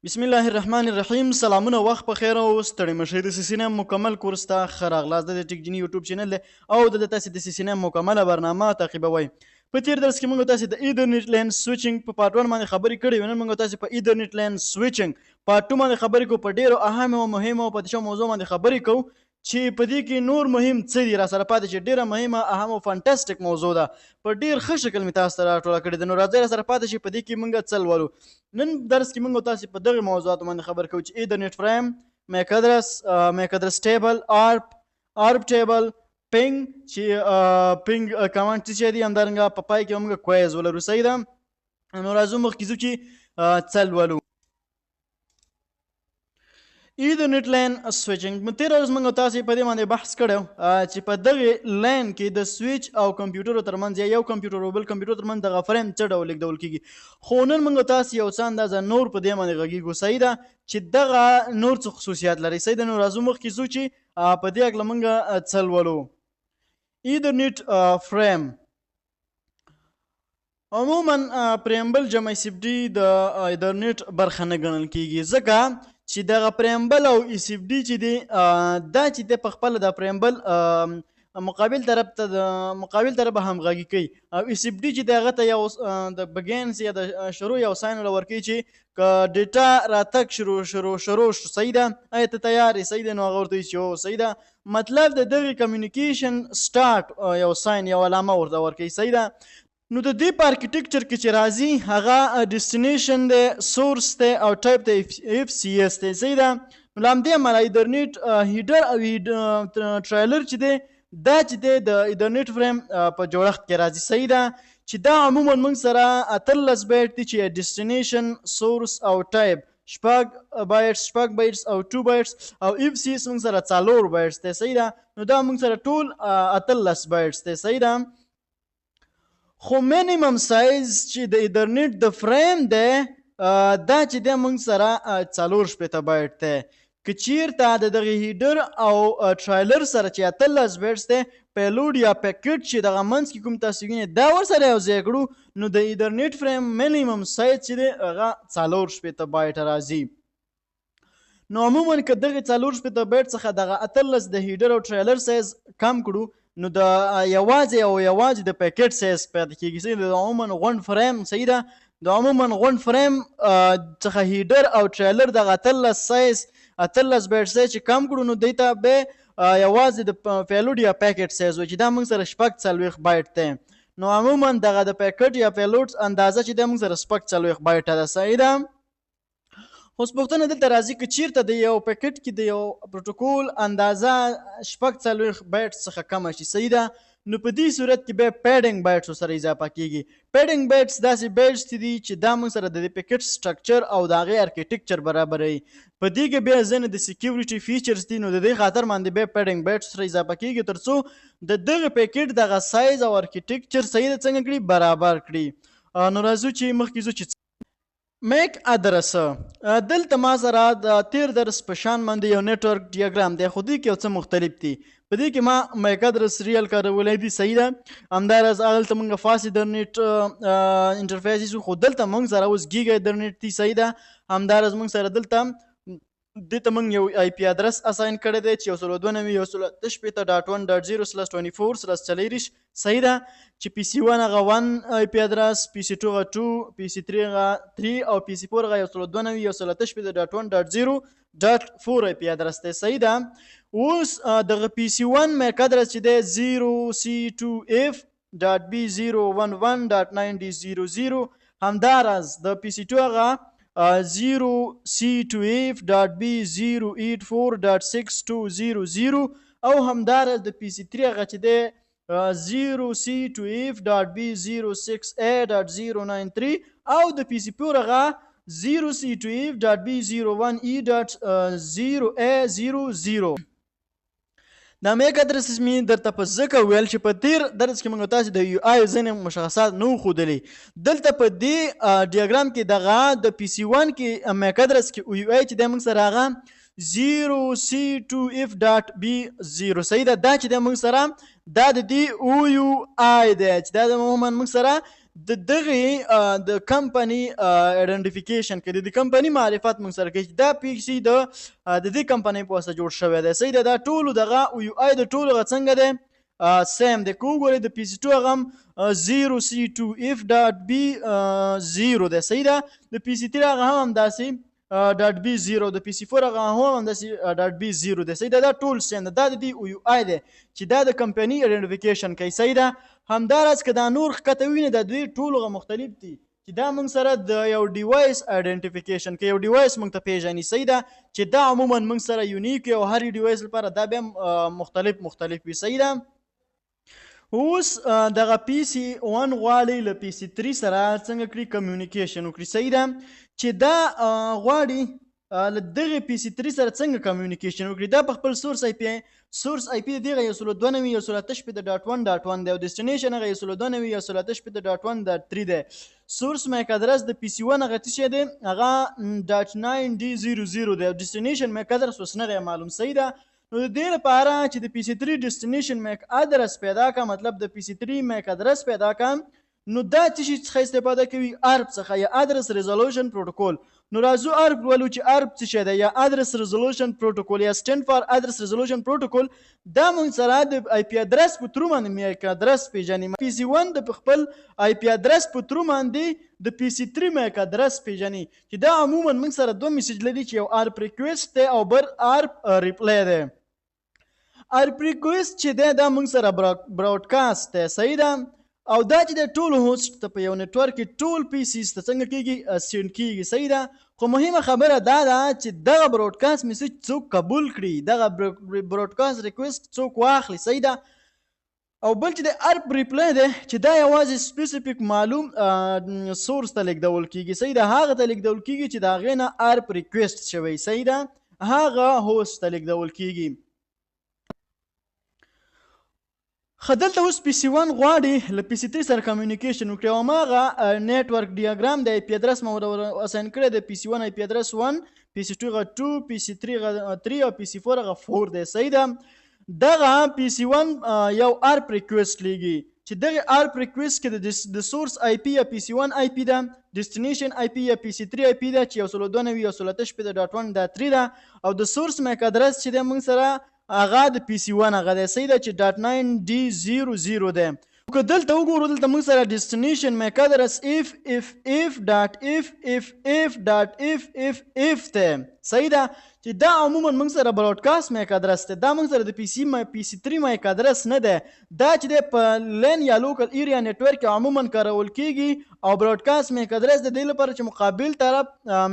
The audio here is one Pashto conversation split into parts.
بسم الله الرحمن الرحیم. سلامونه، وخت په خیر او ستړي مشي. د سي مکمل کورس ته ښه راغلاست. د ټیک جني یوټیوب چینل دی او دلته تاسو د سي مکمله برنامه تعقیبوئ. په تیر درس کې موږ تاسو د ایترنت LAN switching په part 1 باندې خبرې کړې وې. نن موږ تاسو په ایترنت LAN switching part 2 باندې خبرې کوو. په ډیرو اهم او مهمو او پاتې شوو موضوع باندې خبرې کوو چې په دې کې نور مهم څه دي. را سره پاتې چې ډیره مهمه، اهم او fantastic موضوع ده، په ډیر ښه شکل مې تاسو ته راټوله کړې ده. نو راځئ، را سره پاتې شئ. په دې کې موږ څه لولو؟ نن درس کې موږ تاسو په دغه موضوعاتو باندې خبر کوو چې Ethernet frame، MAC address، MAC address table، ARP، ARP table، ping، چې ping command څه دی. همدارنګه په پای کې موږ quiz ولرو. صحیح ده؟ نو راځو مخکې ځو چې څه لولو. Ethernet LAN switching. تېره ورځ موږ تاسو په دې باندې بحث کړی چې په دغه LAN کې د سویچ او کمپیوټر ترمنځ یا یو کمپیوټر او بل کمپیوټر ترمنځ دغه فریم څه ډول لېږدول کېږي. خو نن موږ تاسو یو څه اندازه نور په دې باندې غږېږو، صحیح ده، چې دغه نور څه خصوصیات لري. صحیح ده؟ نو راځو مخکې ځو چې په دې هکله موږ څه لولو. Ethernet frame. عموما preamble جمع SFD د ایترنت برخه نه ګڼل کیږي، ځکه چې دغه preamble او SFD چې دی، دا چې دی په خپله د preamble مقابل طرف ته د مقابل طرف همغږي کوي او SFD چې دی هغه ته یو د begins یا د شروع یو sign ورکوي چې که data راتګ شروع شو، صحیح ده، ایا ته تیار یې؟ صحیح ده. نو هغه ورته وایي چې هو، صحیح ده. مطلب د دغې communication start یو sign، یو علامه ورته ورکوي، صحیح ده. نو د دې په architecture کې چې راځي، هغه destination دی، source دی او ټایپ دی FCS دی، صحیح ده. نو له همدې امله Ethernet header او trailer چې دی، دا چې دی د Ethernet frame په جوړښت کې راځي، صحیح ده، چې دا عموما موږ سره 18 بایټ دي، چې destination، source او ټایپ 6 bytes، 6 bytes او 2 bytes او FCS موږ سره 4 bytes دی، صحیح ده. نو دا موږ سره ټول 18 bytes دی، صحیح ده. خو minimum size چې د ایترنت د فریم دی، دا چې دی موږ سره 64 بایټ دی. که چیرته د دغه header او trailer سره چې 18 bytes دی، payload یا packet چې دغه منځ کې کوم تاسو وینئ، دا ورسره یو ځای کړو، نو د Ethernet frame minimum size چې دی هغه 64 بایټ راځي. نو عموما که دغه 64 بایټ څخه دغه 18 د header او trailer size کم کړو، نو د یوازې او یوازې د packet size پیدا کیږي، صحیح ده. د عموما غونډ فریم، صحیح ده، د عموما غونډ فریم څخه header او trailer دغه 18 size، 18 byte size چې کم کړو، نو دی ته به یوازې د payload یا packet size وي چې دا موږ سره 46 بایټ دی. نو عموما دغه د packet یا payload اندازه چې دی موږ سره 46 بایټ ده، صحیح ده. اوس پوښتنه دلته راځي، که چیرته د یو packet کې د یو پروتوکول اندازه 46 بایټ څخه کمه شي، صحیح ده، نو په دې صورت کې به padding bytes سره اضافه کیږي. padding bytes داسې bytes دي چې دا موږ سره د دې packet structure او د هغې architecture برابروي. په دې کې بیا ځینې د security features دي، نو د دې خاطر باندې بیا padding bytes سره اضافه کیږي ترڅو د دغه packet دغه سایز او architecture، صحیح ده، څنګه کړي؟ برابر کړي. نو راځو چې مخکې ځو چې MAC address. دلته ما سره د تیر درس په شان باندې یو network diagram دی، خو دې کې یو څه مختلف دي. په دې کې ما MAC address real کارولی دی، صحیح ده. همداراز هغلته موږ Fast Ethernet interface، خو دلته موږ سره اوس Giga Ethernet دی، صحیح ده. همداراز موږ سره دلته دې ته موږ یو IP address assign کړی دی چې 192.168.1.0/24/24، صحیح ده، چې PC 1 هغه 1 IP address، PC 2 هغه 2، PC 3 هغه 3 او PC 4 هغه 192.168.1.0.4 IP address دی، صحیح ده. اوس دغه PC 1 MAC address چې دی 0C2F.B011.9D00، همداراز د PC 2 هغه 0C2F.B084.6200 او همداراز د PC 3 هغه چې دی 0C2F.B06A.093 او د PC 4 هغه 0C2F.B01E.0A00. دا MAC address مې درته په ځکه ویل چې په تیر درس کې موږ تاسو د OUI ځینې مشخصات نه ښودلي. دلته په دې دیاګرام کې دغه د PC 1 کې MAC address کې OUI چې دی موږ سره هغه 0C2F.B0، صحیح ده. دا چې دی موږ سره دا د دې OUI دی چې دا د عموما موږ سره د دغه د کمپنی آیډنټیفیکیشن کوي، د کمپنی معرفت موږ سره کوي چې دا پی سی د دې کمپنی په واسطه جوړ شوی دی. صحیح ده. دا ټولو دغه او یو آی د ټولو هغه څنګه دی؟ سیم دی. که وګورئ د پی سی 2 هغه هم 0C2F.B0 دی. صحیح ده. د پی سی 3 هغه هم همداسې ډاټ بي 0، د پی سی 4 هغه هم همداسې ډاټ بي 0 دی. صحیح ده. دا ټول سیم ده. دا د دې او یو آی دی چې دا د کمپنی آیډنټیفیکیشن کوي. صحیح ده. همداراز که دا نور ښکته وینئ، دا دوی ټول هغه مختلف دي چې دا موږ سره د یو ډیوایس آیډنټیفیکیشن کوي، یو ډیوایس موږ ته پیژني. صحیح ده. چې دا عموما موږ سره یونیک او هر ډیوایس لپاره دا بیا مختلف مختلف وي. صحیح ده. اوس دغه پی سی 1 غواړي له پی سی 3 سره څنګه کړي؟ کمیونیکیشن وکړي. صحیح ده. چې دا غواړي له دغې پی سی 3 سره څنګه کمیونیکیشن وکړي؟ دا په خپل سورس آی پی، سورس آی پی دغه 192.168.1.1 دی او ډیسټینیشن هغه 192.168.1.3 دی. سورس میک ادرس د پی سی 1 هغه څه شی دی؟ هغه .9D00 دی او ډیسټینیشن میک ادرس اوس نه دی معلوم. صحیح ده. نو د دې لپاره چې د پی سی 3 ډیسټینیشن میک ادرس پیدا کړم، مطلب د پی سی 3 میک ادرس پیدا کړم، نو دا څه شي څخه استفاده کوي؟ ارپ څخه یا ادرس ریزولوشن پروتوکول. نو راځو ارپ ولو چې ارپ څه شی دی یا ادرس ریزولوشن پروتوکول یا سټینډ فار ادرس ریزولوشن پروتوکول. دا مونږ سره د آی پی ادرس په ترو باندې میک ادرس پیژني. پی سی 1 د خپل آی پی ادرس په ترو باندې د پی سی 3 میک ادرس پیژني چې دا عموما مونږ سره دوه میسج لري چې یو ارپ ریکویسټ دی او بل ارپ ریپلی دی. ارپ ریکویسټ چې دی دا مونږ سره براډکاست دی. صحیح ده. او دا چې د ټولو هوسټ ته په یو نتورک کې ټول پی سیز ته څنګه کیږي؟ سینډ کیږي. صحیح ده. خو مهمه خبره دا ده چې دغه براډکاست میسج څوک قبول کړي، دغه براډکاست ریکویسټ څوک واخلي. صحیح ده. او بل چې د ارپ ریپلی دی چې دا یوازې سپیسیفیک معلوم سورس ته لیږدول کیږي. صحیح ده. هغه ته لیږدول کیږي چې د هغې نه ارپ ریکویسټ شوی. صحیح ده. هغه هوسټ ته لیږدول کیږي. ښه، دلته اوس پی سی 1 غواړي له پی سی 3 سره کمیونیکیشن وکړي او هماغه نیټورک ډیاګرام د آی پی ادرس مو ور اساین کړی دی. پی سی 1 آی پی ادرس 1، پی سی 2 هغه 2، پی سی 3 هغه 3 او پی سی 4 هغه 4 دی. صحیح ده. دغه پی سی 1 یو ارپ ریکویسټ لیږي چې دغه ارپ ریکویسټ کې د سورس آی پی یا پی سی 1 آی پی ده، ډیسټینیشن آی پی یا پی سی 3 آی پی ده چې 192.168.1.3 ده او د سورس میک ادرس چې دی موږ سره هغه د پی سی 1 هغه دی. صحیح ده چې .9D00 دی. که دلته وګورو، دلته موږ سره ډیسټینیشن میک ادرس اف اف اف ډاټ اف اف اف ډاټ اف اف اف دی. صحیح ده چې دا عموما موږ سره براډکاست میک ادرس دی. دا موږ سره د پی سی پی سی 3 میک ادرس نه دی. دا چې دی په لین یا لوکل ایریا نتورک کې عموما کارول کیږي او براډکاست میک ادرس د دې لپاره چې مقابل طرف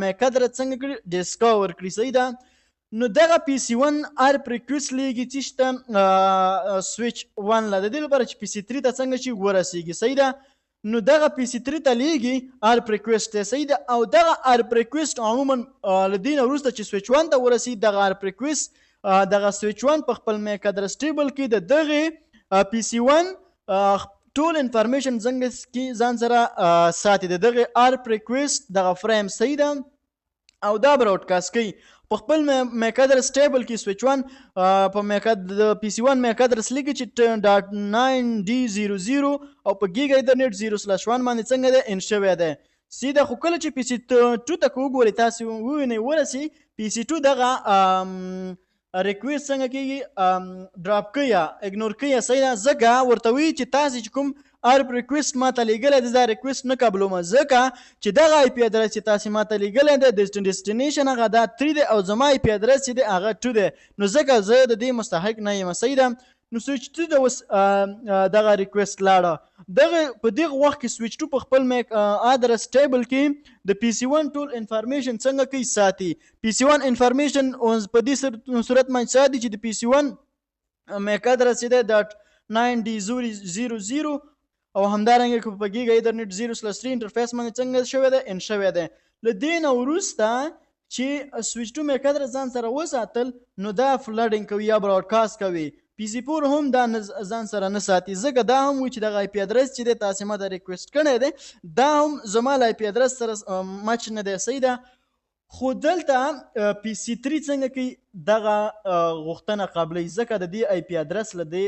میک ادرس څنګه کړي؟ ډیسکاور کړي. صحیح ده. نو دغه پی سی 1 ارپ ریکویسټ لیږي چې شته سویچ 1 له، د دې لپاره چې پی سی 3 ته څنګه چې ورسیږي. صحیح ده. نو دغه پی سی 3 ته لیږي ارپ ریکویسټ دی. صحیح ده. او دغه ارپ ریکویسټ عموما له دې نه وروسته چې سویچ 1 ته ورسي، دغه ارپ ریکویسټ دغه سویچ 1 په خپل میک ادرس ټیبل کې د دغې پی سی 1 ټول انفارمیشن څنګه کې ځان سره ساتي، د دغې ارپ ریکویسټ دغه فریم. صحیح ده. او دا براډکاست کوي په خپل میک ادرس ټیبل کې. سویچ 1 په میک د پی سی 1 میک ادرس لیکي چې .9D00 او په ګیګا ایترنیټ 0/1 باندې څنګه دی؟ ان شوی دی. سیده. خو کله چې پی سی 2 ته وګورئ، تاسو ووینئ ورسي، پی سی 2 دغه ریکویسټ څنګه کیږي؟ ډراپ کوي، اګنور کوي. صحیح ده. ځکه ورته وایي چې تاسو چې کوم ارپ ریکویسټ ما ته لیږلی دی، دا ریکویسټ نه قبلوم، ځکه چې دغه آی پی ادرس چې تاسو ما ته لیږلی دی، د ډیسټینیشن هغه دا 3 دی او زما آی پی ادرس چې دی هغه 2 دی، نو ځکه زه د دې مستحق نه یم. صحیح ده. نو سویچ 2 د اوس دغه ریکویسټ لاړه. دغه په دغه وخت کې سویچ 2 په خپل میک ادرس ټیبل کې د پی سی 1 ټول انفارمیشن څنګه کوي؟ ساتي. پی سی 1 انفارمیشن اوس په دې صورت باندې ساتي چې د پی سی 1 میک ادرس چې دی .9D00 او همدارنګه که په ګیګا ایترنیټ 0/3 انټرفیس باندې څنګه شوی دی؟ ان شوی دی. له دې نه وروسته چې سویچ 2 میک ادرس ځان سره وساتل، نو دا فلډینګ کوي یا براډکاست کوي. پی سی 4 هم دا ځان سره نه ساتي، ځکه دا هم وایي چې دغه آی پی ادرس چې دی تاسې ما ته ریکویسټ کړی دی، دا هم زما له آی پی ادرس سره مچ نه دی. صحیح ده. خو دلته پی سی 3 څنګه کوي؟ دغه غوښتنه قبلوي، ځکه د دې آی پی ادرس له دې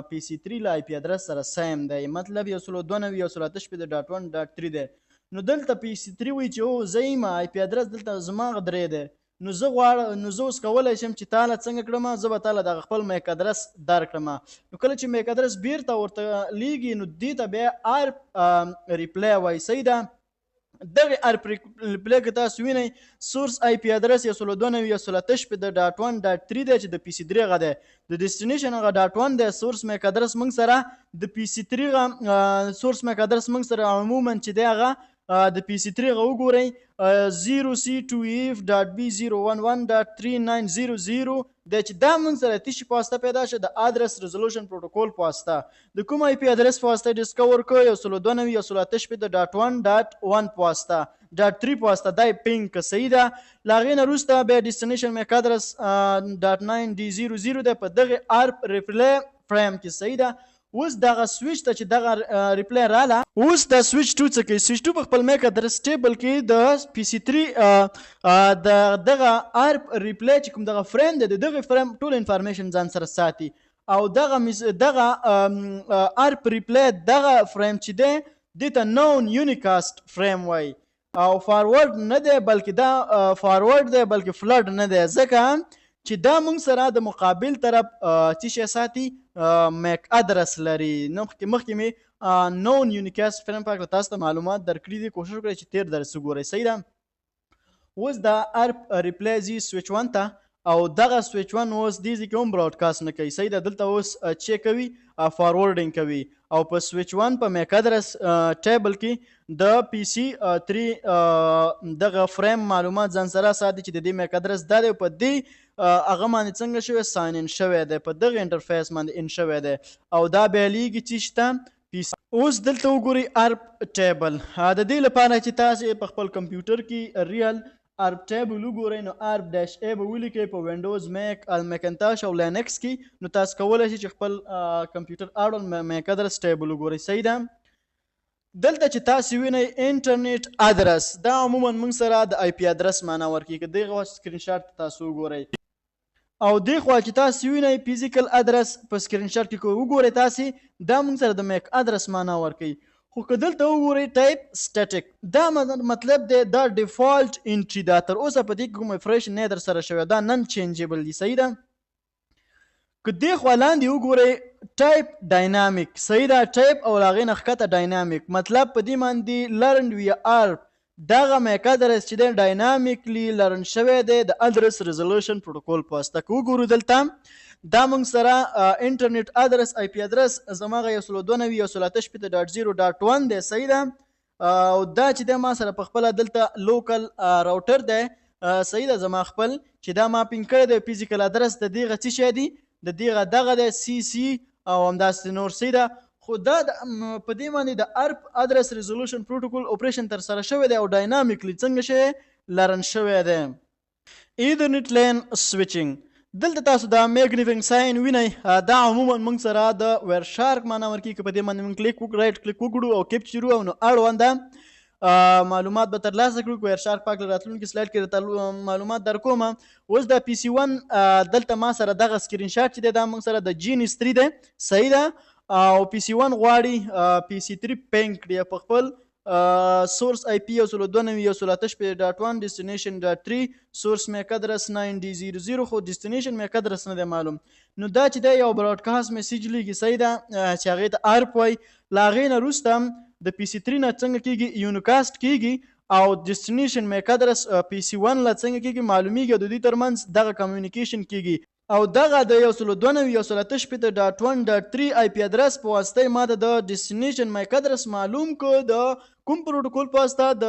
پی سی 3 له آی پی ادرس سره سیم دی، مطلب 192 168.1.3 دی. نو دلته پی سی 3 وایي چې او زه یم آی پی ادرس دلته زما درې دی، نو زه غواړم، نو زه اوس کولی شم چې تاله څنګه کړم، زه به تاله دغه خپل میک ادرس درکړم. نو کله چې میک ادرس بیرته ورته لیږي، نو دې ته بیا ارپ ریپلی وایي. صحیح ده. دغه ارپ ریپلی که تاسو وینئ، سورس آی پی ادرس 192 168.1.3 دی چې د پی سی 3 غه دی، د ډیسټینیشن هغه ډاټ 1 دی. سورس میک ادرس موږ سره د پی سی 3 غه، سورس میک ادرس موږ سره عموما چې دی هغه د پی سی 3 غه وګورئ 0c2f.b011.3900 دی، چې دا موږ سره تشي په واسطه پیدا شو؟ د ادرس ریزولوشن پروتوکول په واسطه. د کوم آی پی ادرس په واسطه ډیسکور کو؟ 192 168.1.1 په واسطه، ډاټ 3 په واسطه دا پینګ که. صحیح ده. له هغې نه وروسته بیا ډیسټینیشن میک ادرس ډاټ 9 ډي 00 دی په دغه ارپ ریپلی فریم کې. صحیح ده. اوس دغه سویچ ته چې دغه ریپلی رااله، اوس دا سویچ 2 څه کوي؟ سویچ 2 په خپل میک ادرس ټیبل کې د پی سی 3 د دغه ارپ ریپلی چې کوم دغه فریم دی، د دغه فریم ټول انفارمیشن ځان سره ساتي، او دغه ارپ ریپلی دغه فریم چې دی، دې ته نون یونیکاست فریم وایي، او فارورډ نه دی، بلکې دا فارورډ دی بلکې فلډ نه دی، ځکه چې دا موږ سره د مقابل طرف څه شی ساتي؟ میک ادرس لري. نو مخکې مې نون یونیکاست فریم په هکله تاسو ته معلومات درکړي دي، کوشش وکړئ چې تېر درس وګورئ. صحیح ده. اوس دا ارپ ریپلی ځي سویچ 1 ته، او دغه سویچ 1 اوس دې ځای کې هم براډکاست نه کوي. صحیح ده. دلته اوس چې کوي؟ فارورډینګ کوي، او په سویچ 1 په میک ادرس ټیبل کې د پی سی 3 دغه فریم معلومات ځان سره ساتي چې د دې میک ادرس دا دی، په دې هغه باندې څنګه شوی؟ ساین ان شوی دی، په دغه انټرفیس باندې ان شوی دی، او دا بیا لیږي چې شته پی سی. اوس دلته وګورئ ارپ ټیبل. د دې لپاره چې تاسو په خپل کمپیوټر کې ریل ارپ ټیبل وګورئ، نو ارپ ډیش ای به ولیکئ په وینډوز، میک، میکنتاش او لینکس کې، نو تاسو کولی شئ چې خپل کمپیوټر اړوند میک ادرس ټیبل وګورئ. صحیح ده. دلته چې تاسو وینئ انټرنیټ ادرس، دا عموما موږ سره د آی پی ادرس معنا ورکوي، که دغه سکرین شاټ تاسو وګورئ، او دې خوا چې تاسو وینئ فزیکل ادرس په سکرین شاټ کې وګورئ تاسو، دا موږ سره د میک ادرس معنا ورکوي. خو که دلته وګورئ ټایپ سټیټک، دا مطلب دی دا ډیفالت انټری ده، تر اوسه په دې کې کوم ریفرش نه در سره شوی، دا نن چینجیبل دی. صحیح ده. که دې خوا لاندې وګورئ ټایپ ډاینامیک، صحیح ده، ټایپ او له هغې نه ښکته ډاینامیک، مطلب په دې باندې لرن وی ارپ دغه میک ادرس چې دی ډاینامیکلی لرن شوی دی د ادرس ریزولوشن پروتوکول په واسطه. که وګورو دلته دا موږ سره انټرنیټ ادرس آی پی ادرس زما 192 168.0.1 دی. صحیح ده. او دا چې دی ما سره په خپله دلته لوکل راوټر دی. صحیح ده. زما خپل چې دا ما پینګ کړی دی، فزیکل ادرس د دې څه شی دی؟ د دې دغه دی سی سی او همداسې نور. صحیح ده. خو دا په دې باندې د ارپ ادرس ریزولوشن پروتوکول اپریشن تر سره شوی دی، او ډاینامیکلی څنګه شوی؟ لرن شوی دی. ایترنت لین سویچینګ. دلته تاسو دا میګنیفینګ ساین وینئ، دا عموما موږ سره د ویرشارک معنا ورکوي. که په دې باندې موږ کلیک وکړو، رایټ کلیک وکړو او کیپچر او نو اړونده معلومات به ترلاسه کړو. ویرشارک پاک راتلونکي سلایډ کې درته معلومات درکوم. اوس دا پی سی 1 دلته ما سره دغه سکرین شاټ چې دی، دا موږ سره د جینیس 3 دی. صحیح ده. او پی سی 1 غواړي پی سی 3 پینګ کړي په خپل سورس آی پی 192 168.1 ډیسټینیشن ډاټ 3، سورس میک ادرس 9 ډي 00، خو ډیسټینیشن میک ادرس نه دی معلوم. نو دا چې دی یو براډکاست میسج لیږي. صحیح ده، چې هغې ته ارپ وایي. له هغې نه وروسته د پی سی 3 نه څنګه کیږي؟ یونیکاست کیږي، او ډیسټینیشن میک ادرس پی سی 1 له څنګه کیږي؟ معلومیږي، او د دوی ترمنځ دغه کمیونیکیشن کیږي، او دغه د 192 168.1.3 آی پی ادرس په واسطه ما ته د ډیسټینیشن میک ادرس معلوم کو. د کوم پروتوکول په واسطه؟ د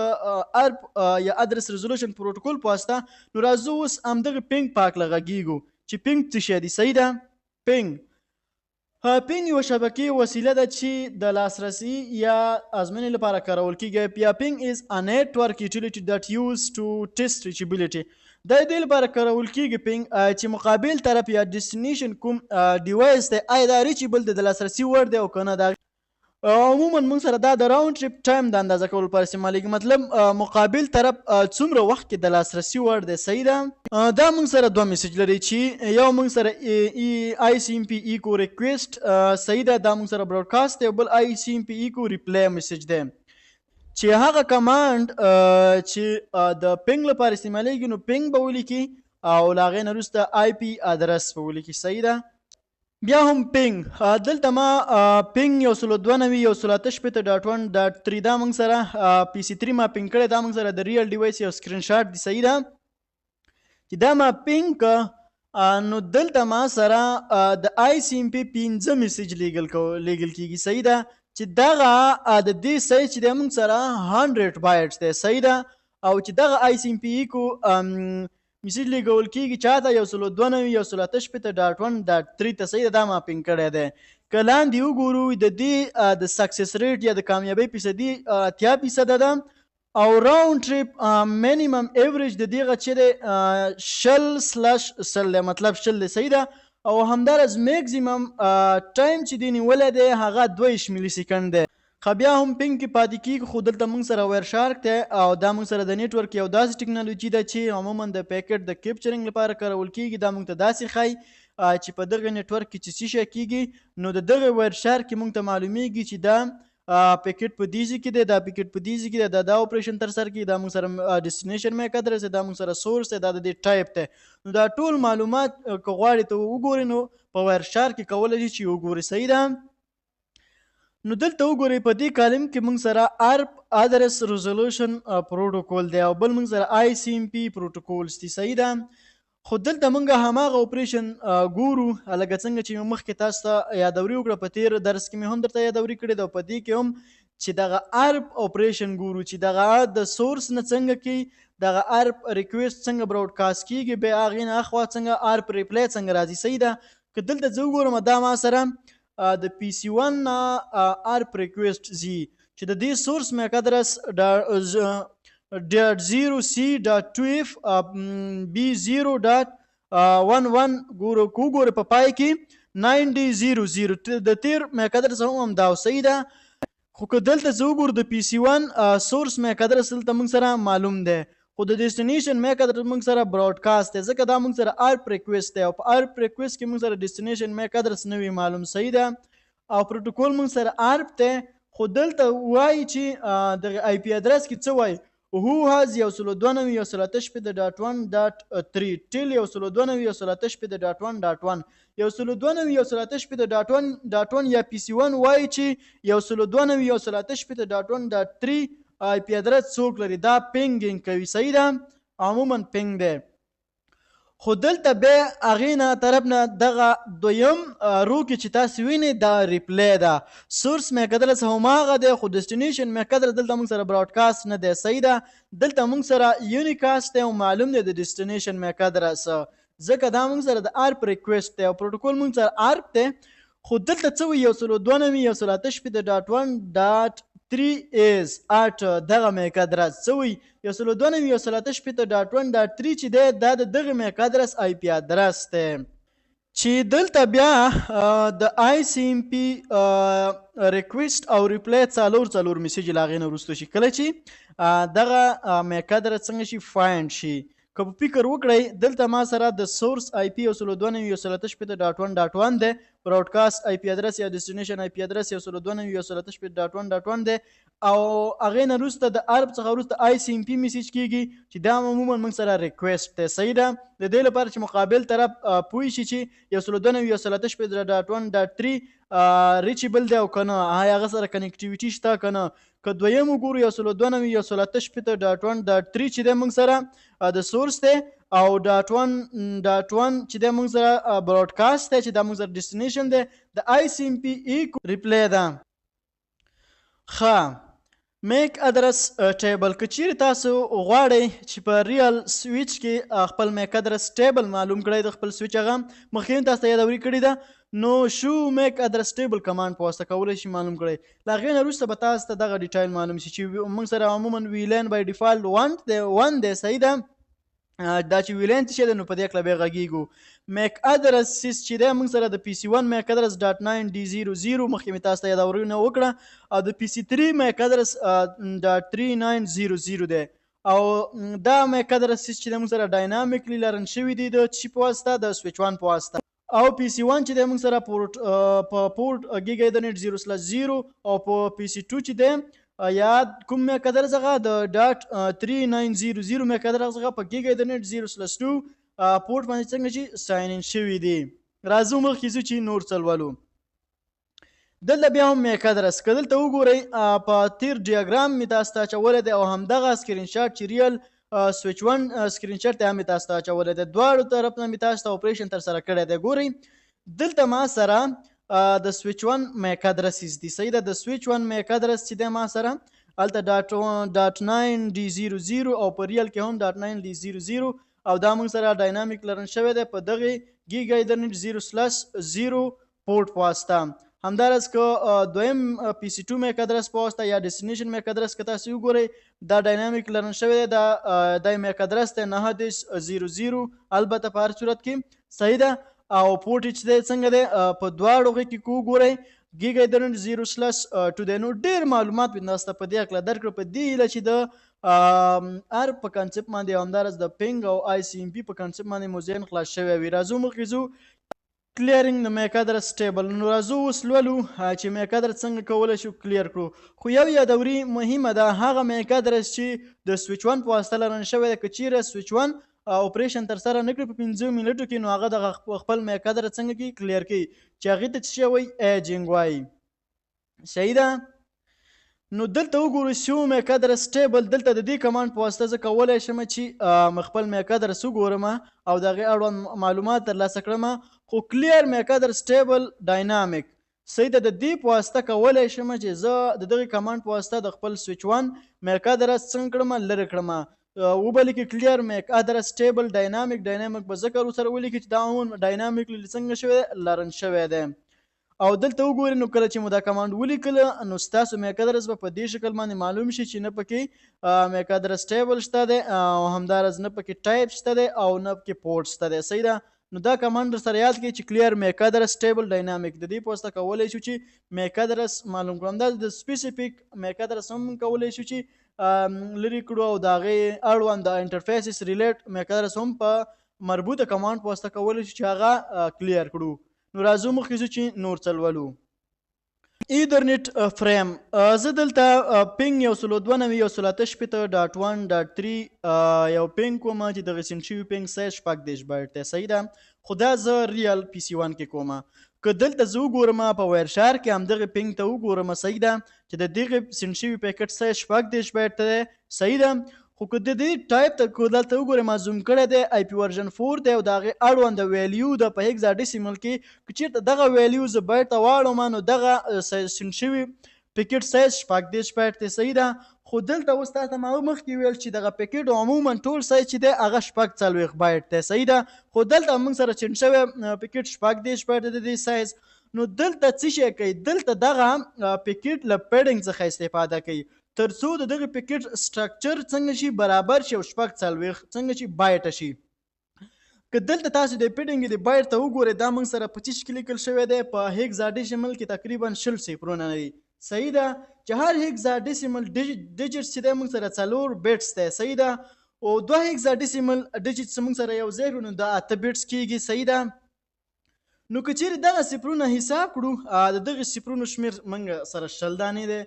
ارپ یا ادرس ریزولوشن پروتوکول په واسطه. نو راځو اوس همدغه پینګ پاک له غږیږو چې پینګ څه شی دی. صحیح ده. پینګ یوه شبکې وسیله ده چې د لاسرسي یا ازموینې لپاره کارول کیږي. یا پینګ از ا نیټورک یوټیلیټي دیټ یوز ټو ټیسټ ریچبیلیټي. د دې لپاره کارول کیږي پینګ چې مقابل طرف یا ډیسټینیشن کوم ډیوایس دی، آیا دا ریچبل دی، د لاسرسي وړ دی او که نه. دا عموما موږ سره دا د round trip time د اندازه کولو لپاره استعمالیږي، مطلب مقابل طرف څومره وخت کې د لاسرسي وړ دی. صحیح ده. دا موږ سره دوه message لري، چې یو موږ سره آی سی ام پی echo request، صحیح ده، دا موږ سره broadcast دی، او بل آی سی ام پی echo reply message دی، چې هغه command چې د ping لپاره استعمالیږي، نو ping به ولیکي او له هغې نه وروسته IP address به ولیکي. صحیح ده. بیا هم ping، دلته ما ping 192.168.1.3، دا موږ سره PC 3 ما ping کړی، دا موږ سره د real device یو سکرین شاټ دی. صحیح ده. چې دا ما ping که، نو دلته ما سره د آی سی ام پی 5 message لیږل کیږي. صحیح ده. چې دغه د دې سایز چې دی موږ سره 100 bytes دی. صحیح ده. او چې دغه آی سی ام پی echo message لیږل کیږي چاته؟ 192.168.1.3 ته. صحیح ده. دا ما ping کړی دی. که لاندې وګورو، د دې د success rate یا د کامیابۍ فیصدي 80% ده، او round trip minimum average د دې چې دی 20/100 دی، مطلب 20 دی. صحیح ده. او همداراز maximum time چې دی نیولی دی هغه 22 millisecond دی. خو بیا هم ping کې پاتې کیږي، خو دلته موږ سره Wireshark دی، او دا موږ سره د network یو داسې ټکنالوژي ده چې عموما د packet د capturing لپاره کارول کیږي. دا موږ ته داسې ښایي چې په دغه network کې چې څه شی کیږي، نو د دغه Wireshark کې موږ ته معلومیږي چې دا packet په دې ځای کې دی، دا packet په دې ځای کې دی، دا دا operation تر سره کیږي، دا موږ سره destination MAC address دی، دا موږ سره source دی، دا د دې ټایپ دی. نو دا ټول معلومات که غواړې ته وګورې، نو په Wireshark کې کولی شي چې وګورې. صحیح ده. نو دلته وګورئ، په دې column کې موږ سره ARP، address resolution protocol دی، او بل موږ سره آی سی ام پی protocols دي. صحیح ده. خو دلته موږ هماغه operation ګورو لکه څنګه چې مې مخکې تاسو ته یادوري وکړه، په تیر درس کې مې هم درته یادوري کړې ده، او په دې کې هم چې دغه ARP operation ګورو، چې دغه د source نه څنګه کې دغه ARP request څنګه broadcast کیږي، بیا هغې نه اخوا څنګه ARP reply څنګه راځي. صحیح ده. که دلته زه وګورم، دا ما سره د PC 1 نه ARP request ځي، چې د دې source MAC address .0c.2fb0.11 ګورو کو ګورو، په پای کې 9d00، د تیر MAC address هم همدا. صحیح ده. خو که دلته زه وګورو، د PC 1 source MAC address دلته موږ سره معلوم دی، خو د destination MAC address موږ سره broadcast دی، ځکه دا موږ سره ARP request دی، او په ARP request کې موږ سره destination MAC address نه وي معلوم. صحیح ده. او پروتوکول موږ سره ARP دی، خو دلته وایي چې دغه IP address کې څه وایي؟ Who has 192.168.1.3 till 192.168.1.1، 192.168.1.1 یا PC 1 وایي چې 192.168.1.3 IP address څوک لري؟ دا pinging کوي. صحیح ده. عموما ping دی، خو دلته بیا هغې نه طرف نه دغه دویم row کې چې تاسو وینئ، دا reply ده. Source MAC address هماغه دی، خو destination MAC address دلته موږ سره broadcast نه دی. صحیح ده. دلته موږ سره unicast دی او معلوم دی د destination MAC address، ځکه دا موږ سره د ARP request دی او پروتوکول موږ سره ARP دی. خو دلته څه وایي؟ 192.168.1.3 is at دغه MAC address. څه وایي؟ 192.168.1.3 چې دی، دا د دغه MAC address IP address دی. چې دلته بیا د آی سی ام پی request او reply څلور څلور message له هغې نه وروسته شي، کله چې دغه MAC address څنګه شي find شي. که په فکر وکړئ، دلته ما سره د source IP 192.168.1.1 دی، broadcast IP address یا destination IP address 192.168.1.1 دی، او هغې نه وروسته د ARP څخه وروسته آی سی ام پی message کیږي، چې دا عموما موږ سره request دی. صحیح ده. د دې لپاره چې مقابل طرف پوه شي چې 192.168.1.3 reachable دی او که نه، آیا هغه سره connectivity شته که نه. که دویم وګورو، 192.168.1.3 چې دی موږ سره د source دی، او .1.1 چې دی موږ سره broadcast دی، چې دا موږ سره destination دی، د آی سی ام پی echo reply ده. ښه، MAC address table، که چیرې تاسو غواړئ چې په real switch کې خپل MAC address table معلوم کړئ د خپل سویچ، هغه مخکې تاسو ته یادوري کړې ده، نو show MAC address table command په واسطه کولی شئ معلوم کړئ. له هغې نه وروسته به تاسو ته دغه detail معلوم شي چې موږ سره عموما VLAN by default 1 دی، 1 دی. صحیح ده. دا چې VLAN څه شی دی، نو په دې هکله بیا غږیږو. MAC address چې دی موږ سره د PC 1 MAC address dot 9 D 0 0، مخکې مې تاسو ته یادونه وکړه، او د PC 3 MAC address dot 3 9 0 0 دی. او دا MAC address چې دی موږ سره dynamically learn شوي دي د چی په واسطه؟ د سویچ 1 په واسطه. او PC 1 چې دی موږ سره port په port gig ethernet 0/0، او په PC 2 چې دی یا کوم MAC address هغه د dot 3900 MAC address هغه په gig ethernet 0/2 port باندې څنګه چې sign in شوي دي. راځو مخکې ځو چې نور څه لولو. دلته بیا هم MAC address که دلته وګورئ، په تیر diagram مې تاسو ته اچولی دی او همدغه screenshot چې real switch 1 screenshot دی هم مې تاسو ته اچولی دی. دواړو طرف نه مې تاسو ته operation ترسره کړی دی. ګورئ، دلته ما سره د switch 1 MAC addresses دي، صحیح ده؟ د switch 1 MAC address چې دی ما سره هلته dot 9 D 0 0 او په real کې هم dot 9 D 0 0، او دا موږ سره dynamic learn شوی دی په دغې gig ethernet 0/0 port په واسطه. همداراز که دویم PC 2 MAC address په واسطه یا destination MAC address که تاسو وګورئ، دا dynamic learn شوی دی، دا د MAC address دی 39 0 0، البته په هر صورت کې، صحیح ده؟ او port چې دی څنګه دی؟ په دواړو غږ کې که وګورئ gig ethernet 0/2 دی. نو ډېر معلومات مې تاسو ته په دې هکله درکړل، په دې هیله چې د ARP په concept باندې او همداراز د ping او ICMP په concept باندې مو ذهن خلاص شوی وي. راځو مخکې ځو، clearing د MAC address table. نو راځو اوس لولو چې MAC address څنګه کولی شو clear کړو. خو یو یادوري مهمه ده، هغه MAC address چې د سویچ 1 په واسطه learn شوی دی، که چیرې سویچ 1 operation ترسره نه کړي په 5 منټو کې، نو هغه دغه خپل MAC address څنګه کوي؟ clear کوي، چې هغې ته څه شی وایي؟ aging وایي، صحیح ده؟ نو دلته وګورئ، show MAC address table. دلته د دې command په واسطه زه کولی شم چې خپل MAC address وګورم او د هغې اړوند معلومات ترلاسه کړم. خو clear MAC address table dynamic، صحیح ده؟ د دې په واسطه کولی شم چې زه د دغې command په واسطه د خپل switch 1 MAC address څنګه کړم؟ لرې کړم. وبه لیکي clear MAC address table dynamic. dynamic به ځکه ورسره ولیکي چې دا هم dynamically څنګه شوی دی؟ learn شوی دی. او دلته وګورئ، نو کله چې مو دا command ولیکل، نو ستاسو MAC address به په دې شکل باندې معلوم شي چې نه پکې MAC address table شته دی او همداراز نه پکې ټایپ شته دی او نه پکې پورټ شته دی، صحیح ده؟ نو دا command در سره یاد کړئ چې clear MAC address table dynamic، د دې په واسطه کولی شو چې MAC address معلوم کړو. همدا د specific MAC address هم کولی شو چې لرې کړو او د هغې اړوند د interfaces relate MAC address هم په مربوطه command په واسطه کولی شو چې هغه clear کړو. نو راځو مخکې ځو چې نور څه لولو. Ethernet frame. زه دلته ping 192.168.1.3 یو ping کوم چې دغه send شوي ping size 36 byte دی، صحیح ده؟ خو دا زه real PC 1 کې کوم. که دلته زه وګورم په Wireshark کې همدغه ping ته وګورم، صحیح ده، چې د دغه send شوي packet size 36 byte دی، صحیح ده؟ خو که د دې ټایپ ته که دلته وګورئ، ما zoom کړی دی، IP version 4 دی او د هغې اړوند value ده په hexadecimal کې. که چېرته دغه value زه byte ته واړوم، نو دغه send شوي packet size 36 byte دی، صحیح ده؟ خو دلته اوس تاسو ته ما مخکې ویل چې دغه packet عموما ټول سایز چې دی هغه 46 بایټ دی، صحیح ده؟ خو دلته موږ سره send شوی packet 36 بایټ دی د دې سایز. نو دلته څه شی کوي؟ دلته دغه packet له padding څخه استفاده کوي تر څو د دغه packet structure څنګه شي؟ برابر شي او 46 څنګه شي؟ بایټ شي. که دلته تاسو د padding د بایټ ته وګورئ، دا موږ سره په څه کې لیکل شوی دی؟ په hexadecimal کې تقریبا 20 صفرونه دي، صحیح ده؟ چې هر hexadecimal digit چې دی موږ سره 4 bits دی، صحیح ده؟ او دوه hexadecimal digits موږ سره یو ځای کړو، نو دا 8 bits کیږي، صحیح ده؟ نو که چیرې دغه صفرونه حساب کړو، د دغه صفرونو شمېر موږ سره 20 دانې دی،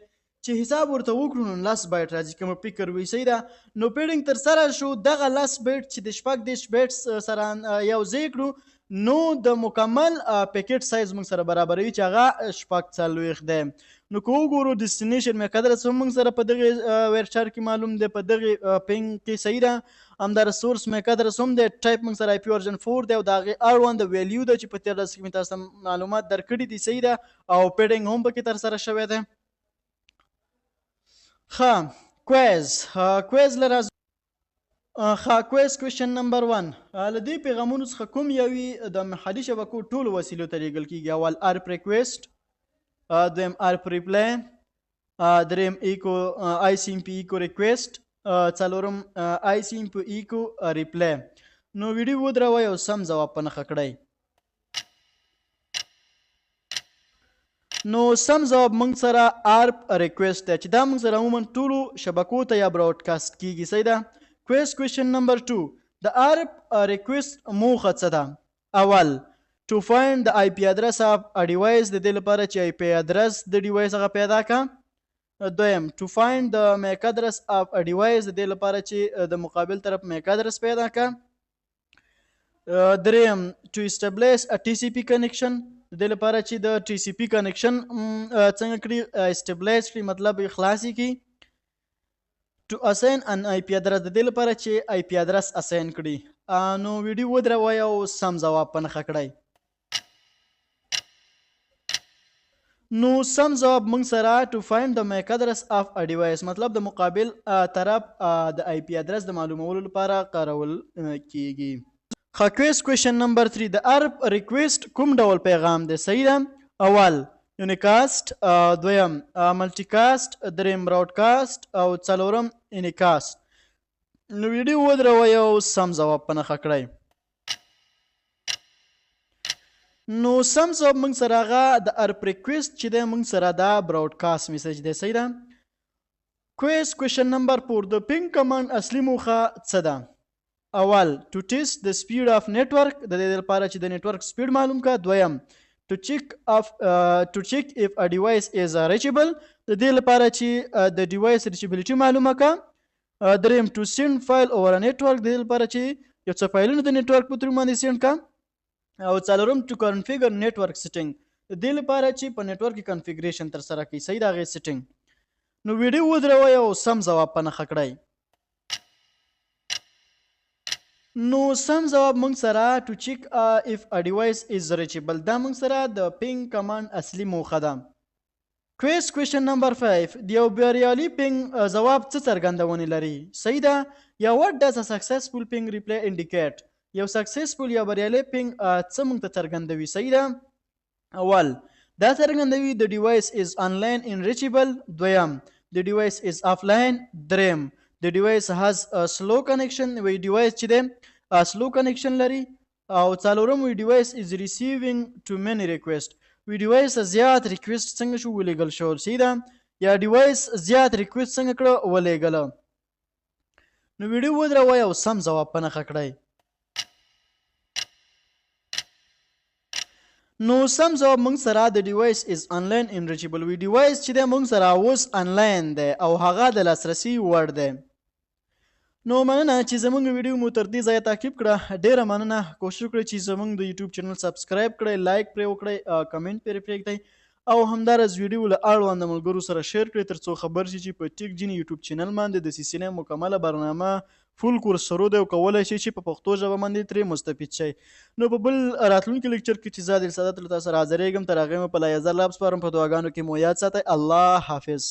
چې حساب ورته وکړو نو 10 بایټ راځي، که مو فکر وي، صحیح ده؟ نو padding تر سره شو، دغه 10 بایټ چې د 36 بایټ سره یو ځای کړو، نو د مکمل packet size موږ سره برابروي چې هغه 46 دی. نو که وګورو، destination MAC address هم موږ سره په دغه Wireshark کې معلوم دی په دغه ping کې، صحیح ده؟ همدارنګه source MAC address هم دی، ټایپ موږ سره IP version 4 دی او د هغې اړوند value ده چې په تېر درس کې مې تاسو ته معلومات درکړي دي، صحیح ده؟ او padding هم پکې ترسره شوی دی. ښه، quiz له راځو. ښه، quiz question number 1. له دې پیغامونو څخه کوم یو د محلي شبکو ټولو وسیلو ته لیږل کیږي؟ اول ARP request، دویم ARP reply، دریم echo ICMP echo request. څلورم آی سی ایم پی ایکو ریپلی. نو ویډیو ودروئ او سم ځواب په نښه کړئ. نو سم ځواب موږ سره آرپ ریکویسټ دی چې دا موږ سره عموما ټولو شبکو ته یا براډکاسټ کیږي. صحیح ده. کویس کوېشن نمبر 2، د آرپ ریکویسټ موخه څه ده؟ اول، ټو فایند د آی پی ادرس اف ا ډیوایس، د دې لپاره چې آی پی ادرس د ډیوایس هغه پیدا کا. دویم، ټو فایند د میک ادرس اف ا ډیوایس، د دې لپاره چې د مقابل طرف میک ادرس پیدا کا. دریم، ټو اسټابلیش ا ټي سي پی کنیکشن، د دې لپاره چې د ټي سي پی کنیکشن څنګه کړي، اسټابلیش کړي، مطلب خلاصي کړي. ټو اساین ان آی پی ادرس، د دې لپاره چې آی پی ادرس اساین کړي. نو ویډیو ودروئ او سم ځواب په نښه کړئ. نو سم ځواب موږ سره ټو فایند د میک ادرس اف ا ډیوایس، مطلب د مقابل طرف د آی پی ادرس د معلومولو لپاره کارول کیږي. ښه، کویس کوېشن نمبر 3، د ارپ ریکویسټ کوم ډول پیغام دی؟ صحیح ده. اول یونیکاست، دویم ملټي کاست، دریم براډکاست او څلورم انیکاست. نو ویډیو ودروئ او سم ځواب په نښه کړئ. نو سم ځواب موږ سره هغه د ارپ ریکویسټ چې دی موږ سره دا براډکاست میسج دی. صحیح ده. کویس کوېشن نمبر 4، د پینګ کمانډ اصلي موخه څه ده؟ اول، ټو ټیسټ د سپیډ اف نتورک، د دې لپاره چې د نتورک سپیډ معلوم کا. دویم، ټو چیک اف ا ډیوایس از ریچبل، د دې لپاره چې د ډیوایس ریچبিলিټي معلومه کا. دریم، ټو سند فایل اوور نتورک، د دې لپاره چې یو څه فایلونه د نتورک په ترو باندې سند کا. او څلورم، ټو کنفیګر نتورک سیټینګ، د دې لپاره چې په نتورک کې کنفیګریشن تر سره کړي. صحیح ده، هغې سیټینګ. نو ویډیو ودروئ او سم ځواب په نښه کړئ. نو سم ځواب موږ سره ټو چیک اف ا ډیوایس از ریچبل، دا موږ سره د پینګ کمانډ اصلي موخه ده. کویس کوېشن نمبر 5، د یو بریالي پینګ ځواب څه څرګندونې لري؟ صحیح ده. یا وات ډز ا سکسسفول پینګ ریپلی انډیکیټ، یو سکسسفول یا بریالی پینګ څه موږ ته څرګندوي؟ صحیح ده. اول، دا څرګندوي د ډیوایس از انلاین ان ریچبل. دویم، د ډیوایس از افلاین. دریم، د ډیوایس هاز سلو کنیکشن، وی ډیوایس چې دی سلو کنیکشن لري. او څلورم، وی ډیوایس از ریسیوینګ ټو مینی ریکویسټ، وی ډیوایس زیات ریکویسټ څنګه شو ولېږل شو. صحیح ده. یا ډیوایس زیات ریکویسټ څنګه کړه ولېږله. نو ویډیو ودروئ او سم ځواب په نښه کړئ. نو سم ځواب موږ سره د ډیوایس از انلاین ان ریچبل، وی ډیوایس چې دی موږ سره اوس انلاین دی او هغه د لاسرسي وړ دی. نو مننه چې زمونږ ویډیو مو تر دې ځایه تعقیب کړه، ډیره مننه. کوشش وکړئ چې زمونږ د یوټیوب چینل سبسکرایب کړئ، لایک پرې وکړئ، کمنټ پرې پرېږدئ او همداراز ویډیو له اړوند ملګرو سره شیر کړئ ترڅو خبر شي چې په ټیک جیني یوټیوب چینل باندې د سی سی ان مکمله برنامه فول کورس شروع دی او کولای شئ چې په پښتو ژبه باندې ترې مستفید شئ. نو په بل راتلونکي لیکچر کې چې زه عادل سادات له تاسو سره حاضرېږم، تر هغې مو په لا یزر لاب سپارم، په دعاګانو کې مو یاد ساتئ. الله حافظ.